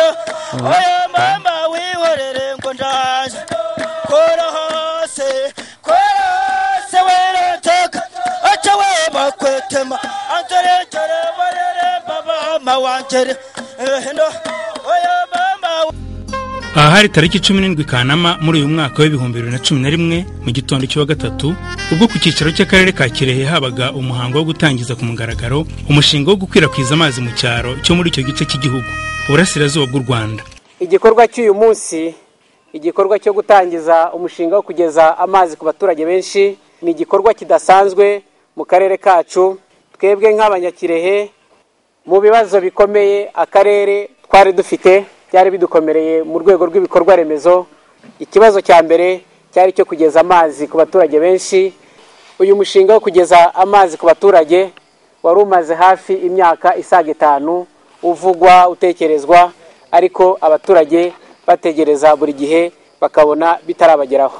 Oya mama wihorere ngo ndaje. Kora hose, kora hose wereteka. Acha we bakwetema. Antere tere barere baba ma wantere. Hendo. Oya mama. Aha hari tariki 17 Kanama muri uyu mwaka wa 2011 mu gitondo cyo gatatu, ubwo ku cyicaro cy'akarere ka Kirehe habaga umuhango wo gutangiza ku mugaragaro umushinga wo gukwirakwiza amazi mu cyaro cyo muri icyo gice cy'igihugu, uburasirazuba bw'u Rwanda. Igikorwa cy'uyu munsi, igikorwa cyo gutangiza umushinga wo kugeza amazi ku baturage benshi, ni igikorwa kidasanzwe mu karere kacu. Twebwe nk'abanyakirehe, mu bibazo bikomeye akarere twari dufite byari bidukomereye mu rwego rw'ibikorwa remezo, ikibazo cya mbere cyari cyo kugeza amazi ku baturage benshi. Uyu mushinga wo kugeza amazi ku baturage wari umaze hafi imyaka isaga 5 uvugwa, utekerezwa, ariko abaturage bategereza buri gihe bakabona bitarabageraho.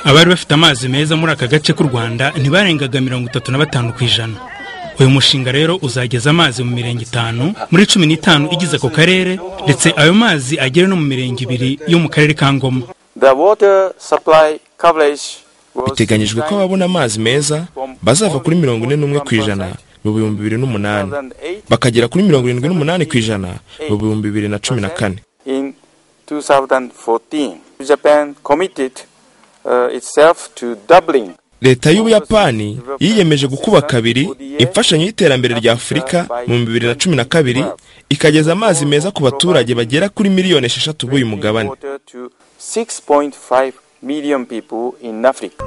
Abari bafite amazi meza muri aka gace k'u Rwanda ntibarengaga 35%. Uyu mushinga rero uzageza amazi mu mirenge 5 muri 15 igize ako karere, ndetse ayo mazi agere no mu mirenge 2 yo mu karere ka Ngoma. Biteganyijwe ko ababona amazi meza bazava kuri 41% mu 2008 bakagera kuri 78% mu 2014. In 2014, Japan committed itself to doubling. Leta y'Ubuyapani yiyemeje gukuba kabiri imfashanyo y'iterambere rya Afurika mu 2012, ikageza amazi meza ku baturage bagera kuri miliyoni 6 b'uyu mugabane. 6.5 million people in Africa.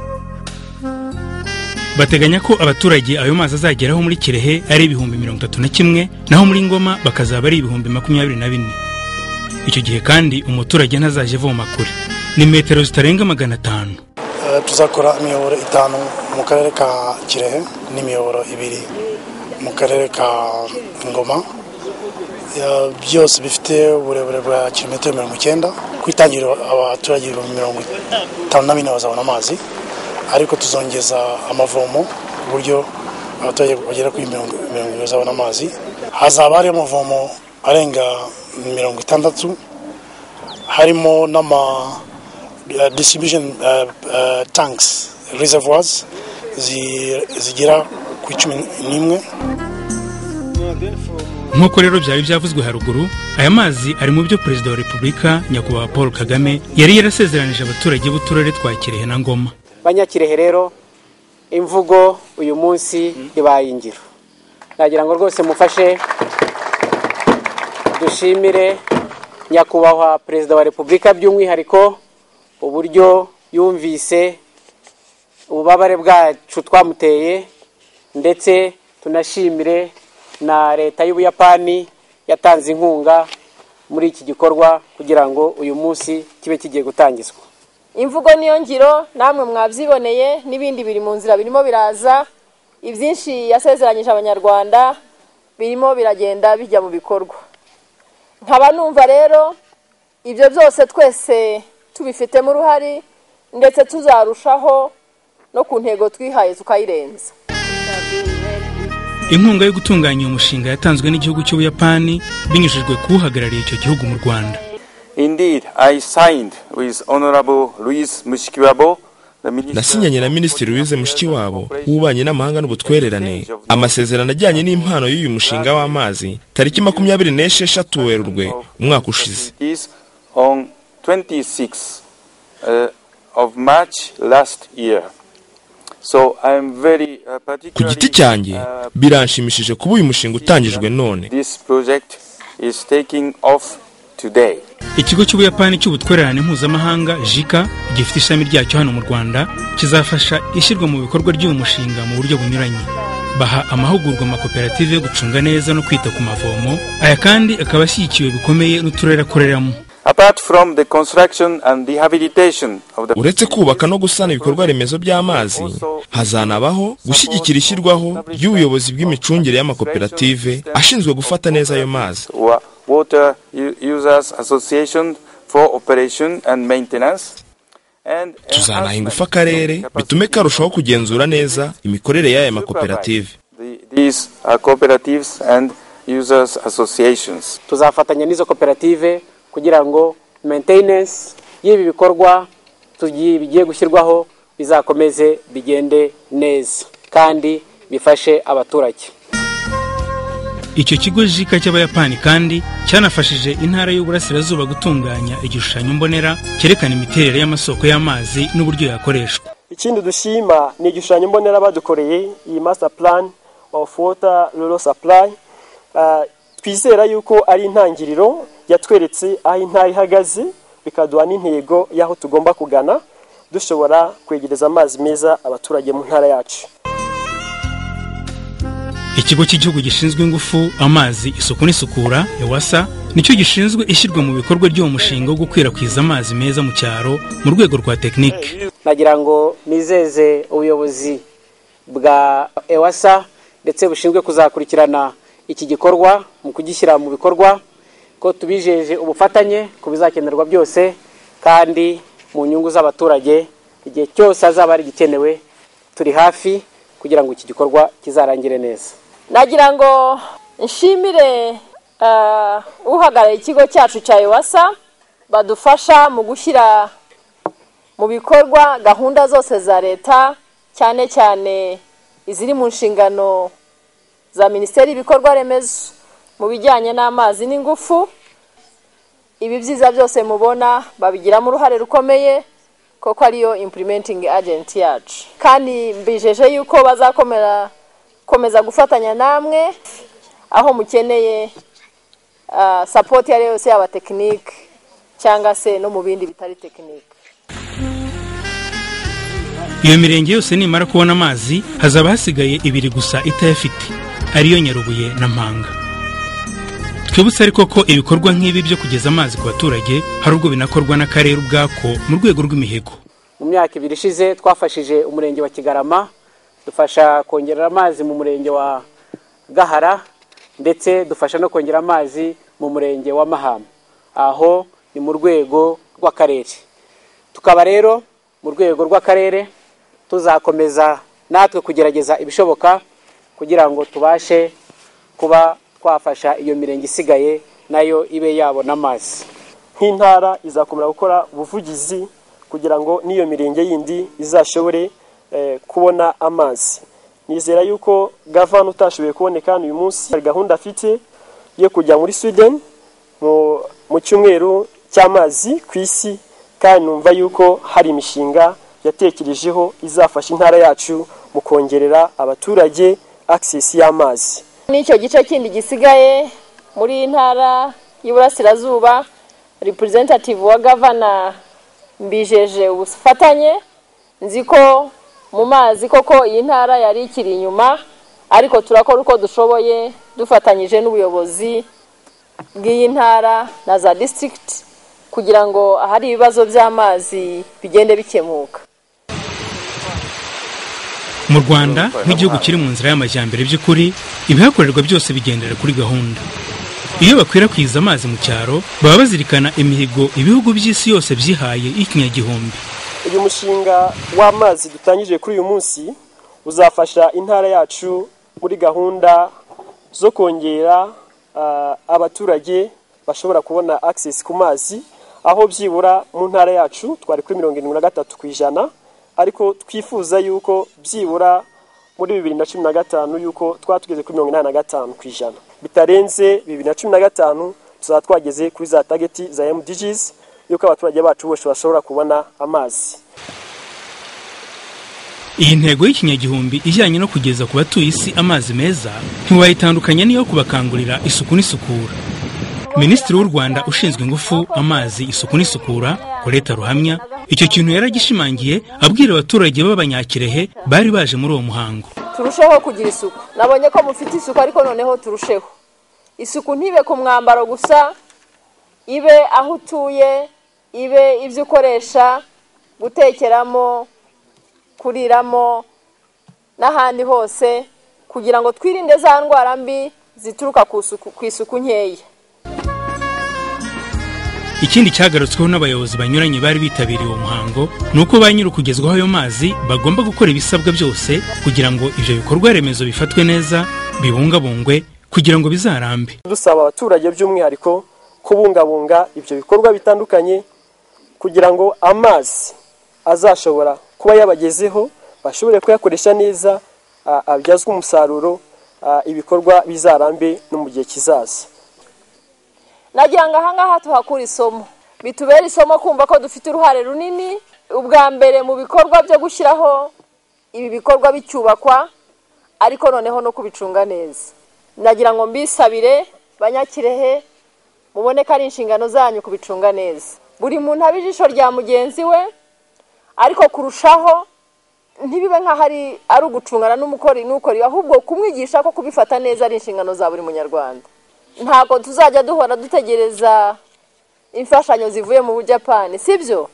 Bateganya ko abaturage ayo mazi azageraho muri Kirehe ari 31,000, naho muri Ngoma bakazaba ari 24,000. Icyo gihe kandi umuturage ntazaje avoma kure, ni metero zitarenga 500. Tuzakora imiyoboro 5 mu karere ka Kirehe n'imiyoboro 2 mu karere ka Ngoma, byose bifite uburebure bwa kilometero 90. Ku itangiriro abaturage 54 bazabona amazi, ariko tuzongeza amavomo ku buryo abaturage bagera kuri 70 bazabona amazi. Hazaba hari amavomo arenga 60, harimo n'ama distribution tanks, reservoirs zigera ku 11. Nk'uko rero byari byavuzwe haruguru, aya mazi ari mu byo Perezida wa Repubulika Nyakubahwa Paul Kagame yari yarasezeranije abaturage b'uturere twa Kirehe na Ngoma. Banyakirehe rero, imvugo uyu munsi ibaye ingiro. Nagira ngo rwose mufashe dushimire Nyakubahwa Perezida wa Repubulika by'umwihariko uburyo yumvise ububabare bwacu twamuteye, ndetse tunashimire na leta y'Ubuyapani yatanze inkunga muri iki gikorwa kugira ngo uyu munsi kibe kigiye gutangizwa. Imvugo niyo ngiro, namwe mwabyiboneye, n'ibindi biri mu nzira birimo biraza. Ibyinshi yasezeranyije abanyarwanda birimo biragenda bijya mu bikorwa. Nkaba numva rero ibyo byose twese tubifitemo uruhare, ndetse tuzarushaho no ku ntego twihaye tukayirenza. Inkunga yo gutunganya uyu mushinga yatanzwe n'igihugu cy'Ubuyapani binyujijwe kuwuhagarariye icyo gihugu mu Rwanda. Indeed, I signed with Honorable Louise Mushikiwabo, the Minister. Nasinyanye na Minisitiri Louise Mushikiwabo w'ububanyi n'amahanga n'ubutwererane amasezerano ajyanye n'impano y'uyu mushinga w'amazi tariki 26 Werurwe umwaka ushize. On 26 of March last year. So I am very Ku giti cyanjye biranshimishije kuba uyu mushinga utangijwe none. This project is taking off today. Ikigo cy'Ubuyapani cy'ubutwererane mpuzamahanga JICA gifite ishami ryacyo hano mu Rwanda kizafasha ishyirwa mu bikorwa ry'uyu mushinga mu buryo bunyuranye. Baha amahugurwa amakoperative yo gucunga neza no kwita ku mavomo, aya kandi akaba ashyigikiwe bikomeye n'uturere akoreramo. Apart from the construction and rehabilitation of the Uretse kubaka no gusana ibikorwa remezo by'amazi, hazanabaho gushyigikira ishyirwaho ry'ubuyobozi bw'imicungire y'amakoperative ashinzwe gufata neza ayo mazi. Water Users Association for operation and maintenance. Tuzanaha ingufu akarere bitume karushaho kugenzura neza imikorere y'aya makoperative. These cooperatives and Users Associations. Tuzafatanya n'izo koperative kugira ngo maintenance y'ibi bikorwa bigiye gushyirwaho bizakomeze bigende neza kandi bifashe abaturage. Icyo kigo JICA cy'Abayapani kandi cyanafashije intara y'Uburasirazuba gutunganya igishushanyo mbonera cyerekana imiterere y'amasoko y'amazi n'uburyo yakoreshwa. Ikindi dushima ni igishushanyo mbonera badukoreye, iyi master plan of water rural supply. Twizera yuko ari intangiriro, yatweretse aho intara ihagaze, bikaduha n'intego y'aho tugomba kugana, dushobora kwegereza amazi meza abaturage mu ntara yacu. Ikigo cy'igihugu gishinzwe ingufu, amazi, isuku n'isukura EWASA nicyo gishinzwe ishyirwa mu bikorwa ry'uwo mushinga wo gukwirakwiza amazi meza mu cyaro mu rwego rwa tekinike. Nagira ngo nizeze ubuyobozi bwa EWASA ndetse bushinzwe kuzakurikirana iki gikorwa mu kugishyira mu bikorwa ko tubijeje ubufatanye ku bizakenerwa byose kandi mu nyungu z'abaturage. Igihe cyose hazaba ari igikenewe turi hafi kugira ngo iki gikorwa kizarangire neza. Nagira ngo nshimire uhagarariye ikigo cyacu cya EWASA badufasha mu gushyira mu bikorwa gahunda zose za leta, cyane cyane iziri mu nshingano za Minisiteri y'ibikorwa remezo mu bijyanye n'amazi n'ingufu. Ibi byiza byose mubona babigiramo uruhare rukomeye koko ariyo implementing agent yacu, kandi mbijeje yuko bazakomera komeza gufatanya namwe aho mukeneye support yari yose, yaba technique cyangwa se no mu bindi bitari technique. Iyo mirenge yose nimara kubona amazi hazaba hasigaye ibiri gusa itayafite, ariyo Nyarubuye na Mpanga. Twibutse ariko ko ibikorwa nk'ibi byo kugeza amazi ku baturage hari ubwo binakorwa n'akarere ubwako mu rwego rw'imihigo. Mu myaka ibiri ishize twafashije umurenge wa Kigarama, dufasha kongerera amazi mu murenge wa Gahara, ndetse dufasha no kongera amazi mu murenge wa Mahama. Aho ni mu rwego rw'akarere. Tukaba rero mu rwego rw'akarere tuzakomeza natwe kugerageza ibishoboka kugira ngo tubashe kuba twafasha iyo mirenge isigaye nayo ibe yabona amazi. Nk'intara izakomera gukora ubuvugizi kugira ngo n'iyo mirenge yindi izashobore kubona amazi. Nizera yuko gavana utashoboye kuboneka uyu munsi hari gahunda afite yo kujya muri Sweden mu cyumweru cy'amazi ku isi, kandi numva yuko hari imishinga yatekerejeho izafasha intara yacu mu kongerera abaturage access y'amazi. N'icyo gice kindi gisigaye muri intara y'Iburasirazuba, representative wa gavana mbijeje ubufatanye. Nzi ko mu mazi koko iyi ntara yari ikiri inyuma, ariko turakora uko dushoboye dufatanyije n'ubuyobozi bw'iyi ntara na za district kugira ngo ahari ibibazo by'amazi bigende bikemuka. Mu Rwanda nk'igihugu kiri mu nzira y'amajyambere by'ukuri, ibihakorerwa byose bigendera kuri gahunda. Iyo bakwirakwiza amazi mu cyaro baba bazirikana imihigo ibihugu by'isi yose byihaye y'ikinyagihumbi. Uyu mushinga w'amazi dutangije kuri uyu munsi uzafasha intara yacu muri gahunda zo kongera abaturage bashobora kubona access ku mazi, aho byibura mu ntara yacu twari kuri 73%, ariko twifuza yuko byibura muri 2015 yuko twatugeze kuri 85%. Bitarenze 2015 tuzaba twageze kuri za target za MDGs yuko abaturage bacu bose bashobora kubona amazi. Iyi ntego y'ikinyagihumbi ijyanye no kugeza ku batuye isi amazi meza ntiwayitandukanya n'iyo kubakangurira isuku n'isukura. Minisitiri w'u Rwanda ushinzwe ingufu, amazi, isuku n'isukura Colette Ruhamya icyo kintu yaragishimangiye abwira abaturage b'Abanyakirehe bari baje muri uwo muhango. Turusheho kugira isuku. Nabonye ko mufite isuku, ariko noneho turusheho. Isuku ntibe ku mwambaro gusa, ibe aho utuye, ibe ibyo ukoresha gutekeramo, kuriramo n'ahandi hose, kugira ngo twirinde za ndwara mbi zituruka ku isuku nkeya. Ikindi cyagarutsweho n'abayobozi banyuranye bari bitabiriye uwo muhango ni uko ba nyiri ukugezwaho ayo mazi bagomba gukora ibisabwa byose kugira ngo ibyo bikorwa remezo bifatwe neza, bibungabungwe kugira ngo bizarambe. Dusaba abaturage by'umwihariko kubungabunga ibyo bikorwa bitandukanye kugira ngo amazi azashobora kuba yabagezeho bashobore kuyakoresha neza, abyazwe umusaruro, ibikorwa bizarambe no mu gihe kizaza. Nagira ngo ahangaha tuhakura isomo, bitubere isomo kumva ko dufite uruhare runini ubwa mbere mu bikorwa byo gushyiraho ibi bikorwa bicyubakwa, ariko noneho no kubicunga neza. Nagira ngo mbisabire Banyakirehe mubone ko ari inshingano zanyu kubicunga neza, buri muntu abe ijisho rya mugenzi we, ariko kurushaho ntibibe nk'aho ari ugucungana n'umukori n'ukori, ahubwo kumwigisha ko kubifata neza ari inshingano za buri munyarwanda. Ntabwo tuzajya duhora dutegereza imfashanyo zivuye mu Bujapani, sibyo?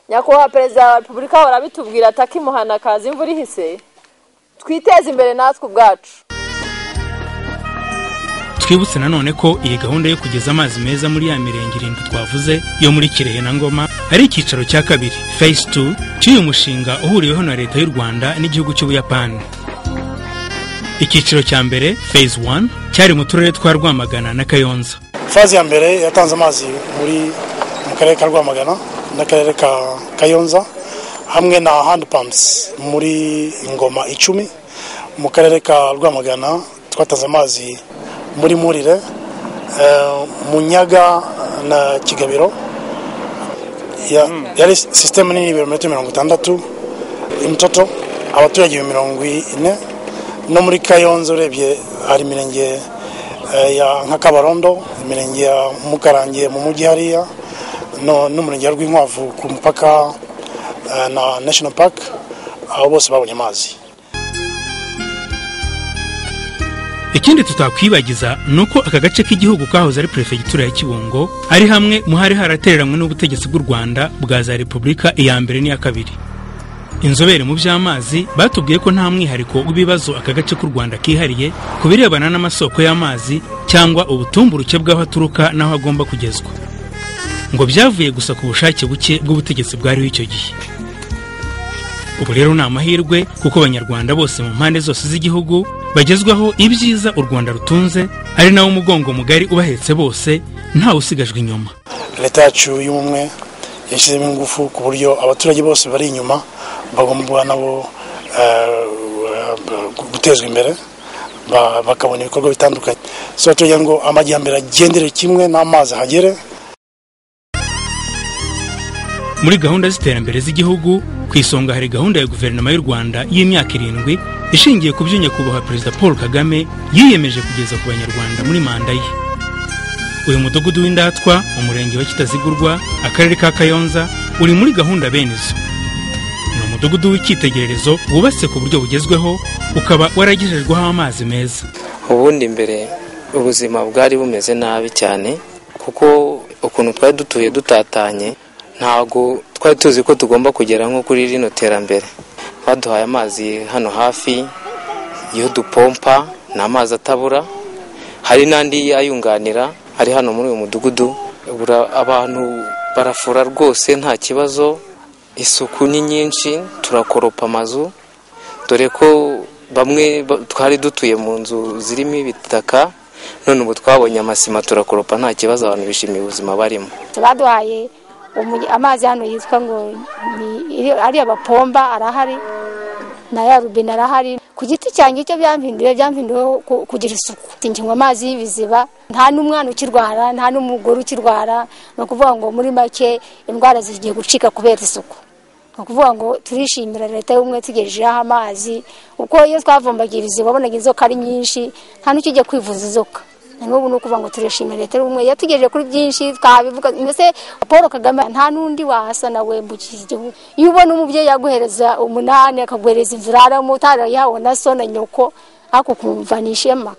Nyakubahwa Perezida wa Repubulika ahora abitubwira atakimuhana kaza imvura ihise, twiteze imbere natwe ubwacu. Twibutse nanone ko iyi gahunda yo kugeza amazi meza muri ya mirenge 7 twavuze yo muri Kirehe na Ngoma ari icyicaro cya kabiri, phase 2 cy'uyu mushinga uhuriweho na Leta y'u Rwanda n'igihugu cy'Ubuyapani. Icyiciro cya mbere, phase 1, cyari mu turere twa Rwamagana na Kayonza. Phase ya mbere yatanze amazi muri mu karere ka Rwamagana n'akarere ka Kayonza hamwe na hand pumps muri Ngoma 10. Mu karere ka Rwamagana twatanze amazi muri Murire, Munyaga na Kigabiro. Yari system nini ibirometero 60 imtoto abaturage 40. No muri Kayonza urebye hari imirenge ya nka Kabarondo, imirenge ya Mukarange mu mujyi hariya, no n'umurenge wa Rwinkwavu ku mupaka na National Park, aho bose babonye amazi. Ikindi tutakwibagiza nuko aka gace k'igihugu kahoze ari prefegitura ya Kibungo ari hamwe mu hari haratereranywe n'ubutegetsi bw'u Rwanda bwa za Repubulika iya mbere n'iya kabiri. Inzobere mu by'amazi batubwiye ko nta mwihariko w'ibibazo aka gace k'u Rwanda kihariye ku birebana n'amasoko y'amazi cyangwa ubutumburuke bw'aho aturuka n'aho agomba kugezwa, ngo byavuye gusa ku bushake buke bw'ubutegetsi bwariho icyo gihe. Ubu rero ni amahirwe kuko Abanyarwanda bose mu mpande zose z'igihugu bagezwaho ibyiza u Rwanda rutunze, ari nawo umugongo mugari ubahetse bose, ntawe usigajwe inyuma. Leta yacu y'ubumwe yashyizemo ingufu ku buryo abaturage bose bari inyuma bagomba nabo gutezwa imbere, bakabona ibikorwa bitandukanye. So tugira ngo amajyambere agendere kimwe n'amazi ahagere. Muri gahunda z'iterambere z'igihugu ku isonga hari gahunda ya guverinoma y'u Rwanda y'imyaka 7 ishingiye ku byo nyakubahwa Perezida Paul Kagame yiyemeje kugeza ku Banyarwanda muri manda ye. Uyu mudugudu w'Indatwa mu murenge wa Kitazigurwa, akarere ka Kayonza, uri muri gahunda bene izo. Ni umudugudu w'icyitegererezo wubatse ku buryo bugezweho, ukaba waragejejweho amazi meza. Ubundi mbere ubuzima bwari bumeze nabi cyane, kuko ukuntu twari dutuye dutatanye ntago twari tuzi ko tugomba kugera nko kuri rino terambere. Baduhaye amazi hano hafi iyo dupompa, ni amazi atabura, hari n'andi ayunganira ari hano muri uyu mudugudu. Abantu barafura rwose nta kibazo, isuku ni nyinshi, turakoropa amazu, dore ko bamwe twari dutuye mu nzu zirimo ibitaka, none ubu twabonye amasima turakoropa nta kibazo, abantu bishimiye ubuzima barimo. Baduhaye amazi hano yitwa ngo ari abapomba arahari na ya rubine arahari. Ku giti cyanjye icyo byampinduye kugira isuku, nkinywa amazi y'ibiziba, nta n'umwana ukirwara, nta n'umugore ukirwara. Ni ukuvuga ngo muri make indwara zigiye gucika kubera isuku. Ni ukuvuga ngo turishimira Leta y'ubumwe tugejejeho amazi, kuko iyo twavombaga ibiziba wabonaga inzoka ari nyinshi, nta n'ukijya kwivuza inzoka. N'ubu ni ukuvuga ngo turishimira Leta y'ubumwe yatugejeje kuri byinshi twabivuga. Mbese Paul Kagame nta n'undi wahasa nawe mu gihugu. Iyo ubona umubyeyi yaguhereza 8 akaguhereza inzu uraramo utarayihawe na so na nyoko, ariko ukumva ni ishema.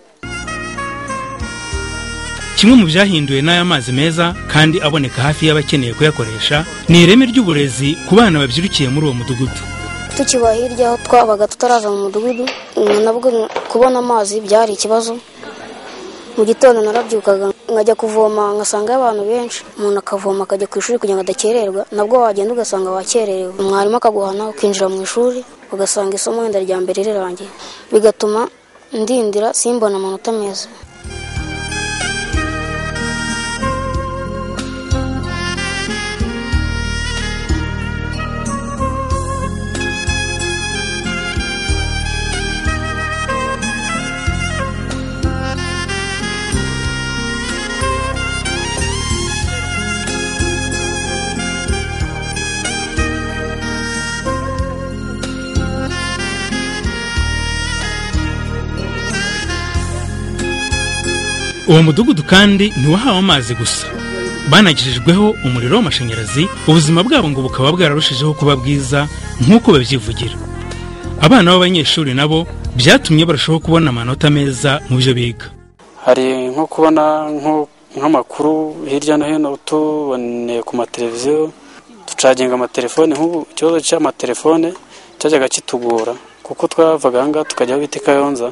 Kimwe mu byahinduwe n'aya mazi meza kandi aboneka hafi y'abakeneye kuyakoresha ni ireme ry'uburezi ku bana babyirukiye muri uwo mudugudu. Tukiba hirya aho twabaga tutaraza mu mudugudu, nabwo kubona amazi byari ikibazo. Mu gitondo narabyukaga nkajya kuvoma ngasanga abantu benshi, umuntu akavoma akajya ku ishuri kugira ngo adakererwa, nabwo wagenda ugasanga wakererewe, mwarimu akaguhana ukinjira mu ishuri ugasanga isomo wenda rya mbere rirangiye, bigatuma Ndindira simbona amanota meza. Uwo mudugudu kandi ntiwahawe amazi gusa, banagejejweho umuriro w'amashanyarazi, ubuzima bwabo ngo bukaba bwararushijeho kuba bwiza nk'uko babyivugira. Abana b'abanyeshuri nabo byatumye barushaho kubona amanota meza mu byo biga. Hari nko kubona nk'amakuru hirya no hino tuboneye ku mateleviziyo, ducaginga amatelefone. Nk'ubu ikibazo cy'amatelefone cyajyaga kitugora kuko twavaga aha ngaha tukajya aho bita i Kayonza,